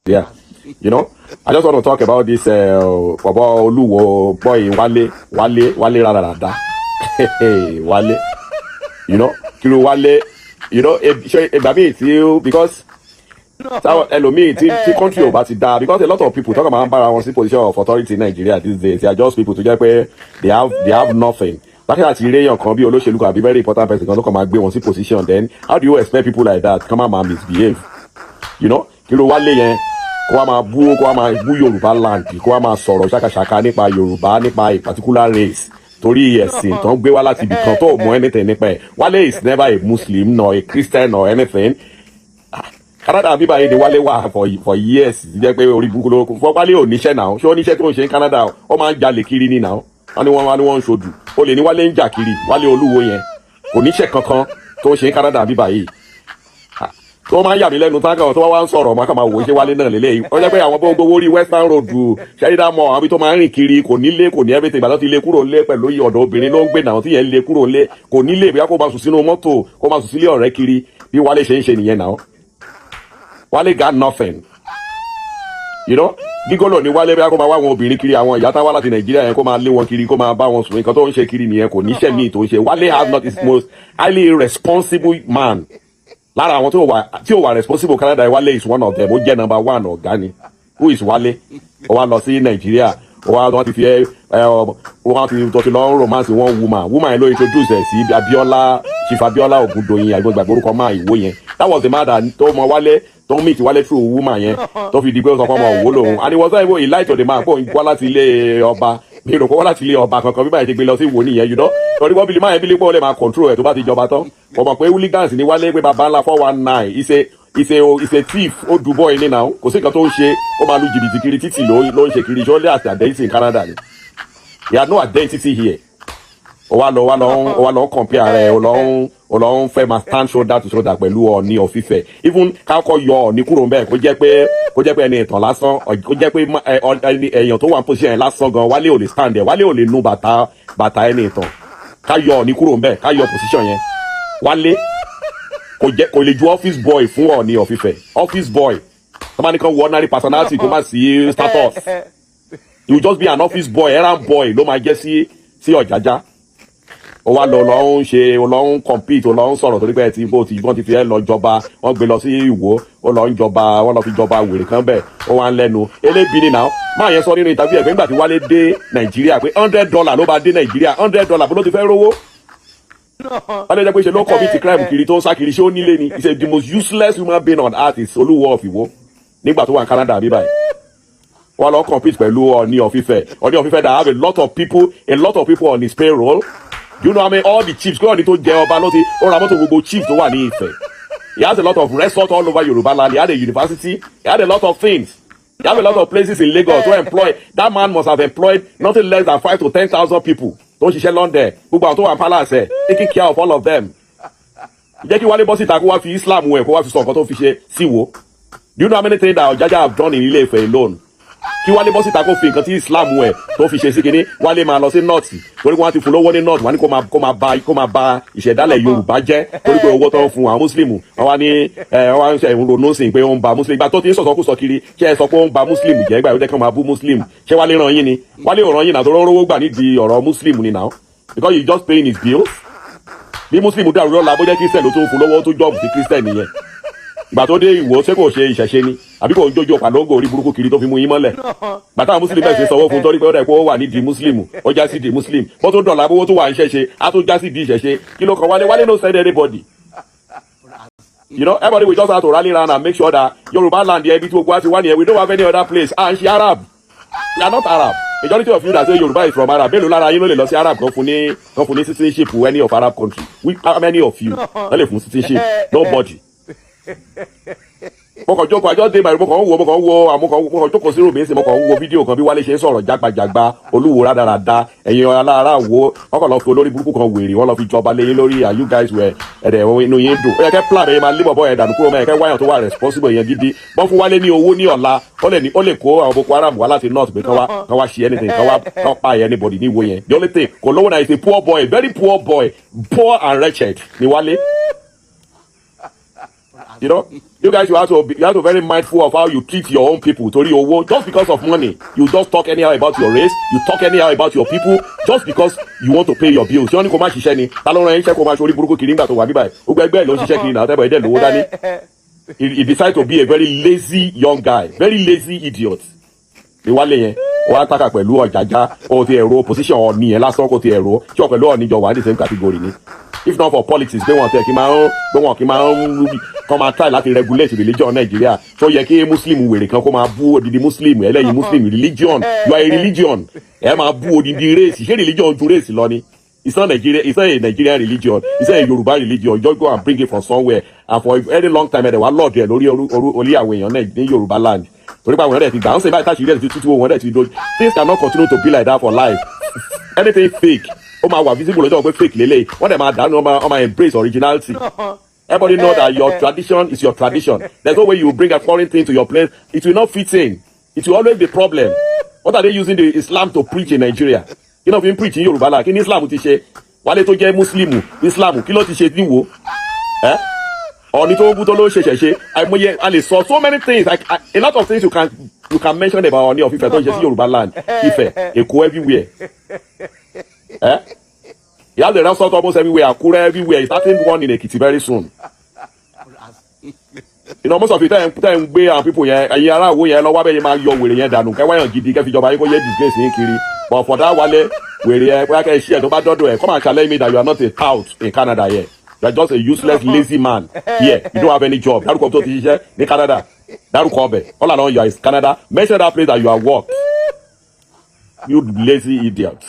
Yeah, I just want to talk about this bọ̀bọ̀ Olúwo boy Wálé, Wálé, Wálé rádaràda, Wálé, kí ló Wálé, ṣe ìgbà míì tí, because táwọn ẹlòmíì tí country ò bá ti da, because a lot of people talk about bára wọn sí position of authority in Nigeria these days, they are just people tó jẹ́ pé they have nothing. Bákan àti réyàn kan bí olóṣèlú kan àbí very important person kan tó kàn máa gbé wọn sí position, then how do you expect people like that kàn máa misbehave? Kí ló Wálé yẹn kó wá máa bú Yorùbá land, kó wá máa sọ̀rọ̀ ṣàkàṣàkà nípa Yorùbá, nípa a particular race, torí ẹ̀sìn tó ń gbé wá láti ibì kan tó mọ anything nípa ẹ̀? Wálé is never a Muslim nor a Christian or anything. Canada bíbá yìí ni Wálé wà for years, jẹ́ pé orí burúkú ló fọ́. Wálé ò níṣẹ́ náà. Ṣé ó níṣẹ́ tó ń ṣe ní Canada? Ó máa ń jalè kiri ní náà. Wọ́n ní wọ́n ń ṣodù ó lè ní Wálé ń jà kiri. Wálé Olúwo yẹn kò níṣẹ́ kankan tó ń ṣe ní Canada bíbá yìí, tó máa ń yà mí lẹ́nu táǹkà tó wá wá ń sọ̀rọ̀, máa kà máa wò ó, ṣé Wálé náà lélẹ́yìí? Ó jẹ́ pé àwọn bó gbowó rí Western Road, Sheridan Mall, àwọn ibi tó máa ń rìn kiri, kò nílé, kò ní everything. Ìgbà tó ti lé kúrò lé pẹ̀lú ọ̀dọ̀ obìnrin ló ń gbé náà, tí yẹn lé kúrò lé, kò nílé, bí kó máa sùn sínú mọ́tò, kó máa sùn sílé ọ̀rẹ́ kiri. Bí Wálé ṣe ń ṣe nìyẹn náà. Wálé got nothing. Gigolo ní Wálé, bí kó máa wá àwọn obìnrin kiri, àwọn ìyá táwa láti Nàìjíríà yẹn, kó máa lé wọn kiri, kó máa bá wọn sùn. Nǹkan tó ń ṣe kiri nìyẹn. Kò níṣẹ́ míì tó ń ṣe. Wálé has not, is most highly irresponsible man. Lára àwọn tí ò wà responsible Canada, Wálé is one of them. Ó jẹ́ number one ọ̀gá ni. Who is Wálé? Ó wá lọ sí Nàìjíríà, ó wá wọ́n ti fi ẹ ẹ wọ́n ti tó ti lọ romance one woman. Woman yẹn ló introduce ẹ̀ sí Abiola, Chief Abiola Ogundoyin, àgbẹ̀gbàgbọ́ orúkọ máa ìwó yẹn. That was the man that tó mọ Wálé, tó meet Wálé through woman yẹn, tó fi di pé ó sọ fún ọmọ òwò lòun, and he was not even, he lied to the man pé òun wá láti ilé ọba. Mi rò pé wá láti ilé ọba kankan. Bí báyìí ti gbé lọ sí ìwò nìyẹn, torí wọ́n bí máa yẹn bí lè pé ó lè máa control ẹ̀ tó bá ti jọba tán. Wọ́n mọ̀ pé hooligans ní Wálé, pé baba ńlá 419, is a thief. Ó dùbọ̀ ilé náà, kò sí nǹkan tó ń ṣe. Ó máa lu jìbìtì kiri títì ló ń ṣe kiri. Ṣó lé àti identity in Canada ni? He had no identity here. Ó wá lọ ń compare rẹ̀, ó lọ ń fẹ́ máa stand shoulder to shoulder pẹ̀lú Ọọ̀ni of Ifẹ̀. Even kákọ́ yọ Ọọ̀ni kúrò ń bẹ́ẹ̀, kó jẹ́ pé ẹni ìtàn lásán, kó jẹ́ pé èèyàn tó wà ní position yẹn lásán gan, Wálé ò lè stand ẹ̀. Wálé ò lè nu bàtà ẹni ìtàn. Ká yọ Ọọ̀ni kúrò ń bẹ́ẹ̀, ká yọ position yẹn, Wálé kò jẹ́, kò lè ju office boy fún Ọọ̀ni of Ifẹ̀. Office boy tó bá ní kan wọ ordinary personality, kó má sí status, he will just be an office boy, errand boy ló máa jẹ́ sí Ọ̀jájá. Ó wá lọ lọ ń ṣe, ó lọ ń compete, ó lọ ń sọ̀rọ̀ torí pé ẹ ti bó ti wọ́n ti fi ẹ́ lọ jọba. Wọ́n gbé lọ sí Ìwó, ó lọ ń jọba, wọ́n lọ fi jọba wèrè kan bẹ́ẹ̀. Ó wá ń lẹ́nu elébi ni náà. Máa yẹn sọ nínú interview ẹ̀ pé nígbà tí Wálé dé Nàìjíríà, pé $100 ló bá dé Nàìjíríà. $100, bó ló ti fẹ́ rówó? Wálé jẹ́ pé ṣe ló commit crime kiri, tó ń sá kiri. Ṣé ó nílé ni? He the most useless human being on earth is Olúwo of Ìwó nígbà tó wà ní Canada bí báyìí. Wọ́n lọ compete pẹ̀lú Ọọ̀ni of Ifẹ̀. Ọọ̀ni of Ifẹ̀ that have a lot of people, a lot of people on his payroll. Do you know how many, all the chiefs kí Ọọ̀ni tó jẹ ọba ló ti ó ra mọ́tò gbogbo chiefs tó wà ní Ifẹ̀. He has a lot of resorts all over Yoruba land. He had a university. He had a lot of things. He have a lot of places in Lagos to employ. That man must have employed nothing less than 5 to 10,000 people tó ń ṣiṣẹ́ London, gbogbo àwọn tó wà ní palace ẹ̀, taking care of all of them. Jẹ́ kí Wálé bọ́ síta, kó wá fi Islam ẹ̀, kó wá fi sọ nǹkan tó fi ṣe sí wo. Do you know how many things that Ọ̀jájá have done in Ilé Ifẹ̀ alone? Kí Wálé bọ́ síta, kó fi nǹkan tí Islam ẹ̀ tó fi ṣe sí kinní. Wálé máa lọ sí North torí wọ́n ti fún lówó ní North. Wọ́n ní kó máa ba ìṣẹ̀dálẹ̀ Yorùbá jẹ́ torí pé owó tó ń fún àwọn Muslim. Wọ́n wá ní ẹ wọ́n wá ń ṣe ìrònú sí pé ó ń ba Muslim. Ìgbà tó ti ń sọ̀sọ́ kú sọ kiri, ṣé ẹ sọ pé ó ń ba Muslim jẹ́? Ìgbà yóò jẹ́ kí wọ́n máa bú Muslim. Ṣé Wálé ràn yín ni? Wálé ò ràn yín náà, tó rówó gbà nídìí ọ̀rọ̀ Muslim ni now, because you just paying his bills. Bí Muslim dàrú lọ́la, bó jẹ́ Christian ló tó ń fún lówó, tó job sí Christian nìyẹn. Ìgbà tó dé Ìwò, ṣé kò ṣe ìṣẹ̀ṣe ni? Àbí kò ń jójó pàlóńgò orí burúkú kiri tó fi mú yín mọ́lẹ̀? Bàtà Muslim bẹ́ẹ̀ ṣe sanwó fún, torí pé ó dẹ̀ kó wà nídìí Muslim, ó já sí di Muslim. Bó tó dọ̀là, bówó tó wà ń ṣẹ̀ṣe, á tó já sí di ìṣẹ̀ṣe. Kí ló kan Wálé? Wálé no send anybody. Everybody will just have to rally round and make sure that Yorùbá land yẹn, ibi tí gbogbo wa ti wá nìyẹn. We don't have any other place. À ń ṣe Arab, we are not Arab. Majority of you that say Yorùbá is from Arab, mélòó lára yín ló lè lọ sí Arab kan fún ní citizenship, any of Arab country? How many of you ló lè fún citizenship? Nobody. Mo kàn jókòó, àjọ dé báyìí, mo kàn ń wo àmọ́ mo kàn jókòó sí room sí, mo kàn ń wo fídíò kan bí Wálé ṣe ń sọ̀rọ̀ jágbajàgba. Olúwo rádaràda, ẹ̀yin alára wo, wọ́n kàn lọ fi olórí burúkú kan wèrè, wọ́n lọ fi jọba lé yín lórí, and you guys were ẹ̀dẹ̀ inú yín dùn. Ó yẹ kẹ́ plan ẹ̀yẹ máa lé bọ̀bọ̀ ẹ̀ dànù kúrò mẹ́, kẹ́ wáyàn tó wà responsible yẹn gidi. Bọ́n fún Wálé ní owó ní ọ̀la, ó lè kó àwọn Boko Haram wá láti North pé kán wá ṣe anything, kán pa anybody ní ìwò yẹn. The only thing, kò lówó náà. Is a poor boy, very poor boy, poor and wretched ni Wálé. You guys, you have to very mindful of how you treat your own people. Torí owó, just because of money, you just talk anyhow about your race, you talk anyhow about your people, just because you want to pay your bills. Ṣé wọ́n ní kó má ṣiṣẹ́ ni? Ta ló rán iṣẹ́ kó máa ṣe orí burúkú kiri nígbà tó wà bíbáyìí? Gbogbo ẹgbẹ́ ẹ̀ ló ń ṣiṣẹ́ kiri náà, tẹ́bọ̀ ẹ̀dẹ̀ lówó dání. He decided to be a very lazy young guy, very lazy idiot. Ìwálé yẹn, wọ́n á tàkà pẹ̀lú Ọ̀jájá, ó ti ẹ̀rọ position Ọ̀ọ̀ni yẹn lásán kó ti ẹ̀rọ, tí ọ̀ pẹ̀lú Ọ̀ọ̀ni jọ wà ní the same category ni. If not for politics, pé wọn tẹ̀ kí máa ń pé wọn kí máa ń kọ́ máa try láti regulate religion Nàìjíríà, tó yẹ kí Muslim wèrè kan kó máa bú odidi Muslim ẹlẹ́yin. Muslim religion, you are a religion. Ẹ máa bú odidi race. Ṣé religion ju race lọ ni? It's not Nigeria, it's not a Nigerian religion, it's not a Yoruba religion. You just go and bring it from somewhere, and for a very long time, ẹ̀ dẹ̀ wá lọ́ọ̀dù ẹ̀ lórí orí àwọn èèyàn náà ní Yorùbá land, torí pé àwọn èèyàn dẹ̀ ti gbà ń sè báyìí, táṣìírí ẹ̀ ti tútù, wọn dẹ̀ ti dojú. Things cannot continue to be like that for life. Anything fake, ó máa wà visible lọ́jọ́ pé fake lélẹ̀. Wọ́n dẹ̀ máa dànù, wọ́n máa embrace originality. Everybody know that your tradition is your tradition. There's no way you bring a foreign thing to your place, it will not fit in, it will always be problem. What are they using the Islam to preach in Nigeria? Kí ló fi ń preach ní Yorùbá la? Kí ni Islam ti ṣe? Wálé tó jẹ́ Muslim, Islam kí ló ti ṣe níwò ẹ́? Ọ̀ní tó ń bú tó ló ń ṣe ṣẹ̀ṣe àìmọye. A lè sọ so many things, like a lot of things you can mention about Ọọ̀ni of Ifẹ̀ tó ń ṣe sí Yorùbá land, Ifẹ̀, Èkó, everywhere. Eh? He has a restaurant almost everywhere, Akure, everywhere. He's starting one in Ekiti very soon. Most of you tẹ́ ń gbé àwọn people yẹn, ẹ̀yin ará Ìwó yẹn lọ́wọ́ abẹ́yẹn máa yọ wèrè yẹn dànù, kẹwàá gidi kẹ́ fi jọba yín kó yẹ disgrace yín kiri. But for that Wale wèrè yẹn, bóyá kẹ́ ẹ ṣí ẹ̀ tó bá dọ́dọ̀ ẹ̀, come and challenge me that you are not a tout in Canada here. You are just a useless lazy man here. You don't have any job. Dárúkọ tó ti ṣiṣẹ́ ní Canada. Dárúkọ ọbẹ̀. All along you are in Canada. Mention that place that you are worked. You lazy idiot.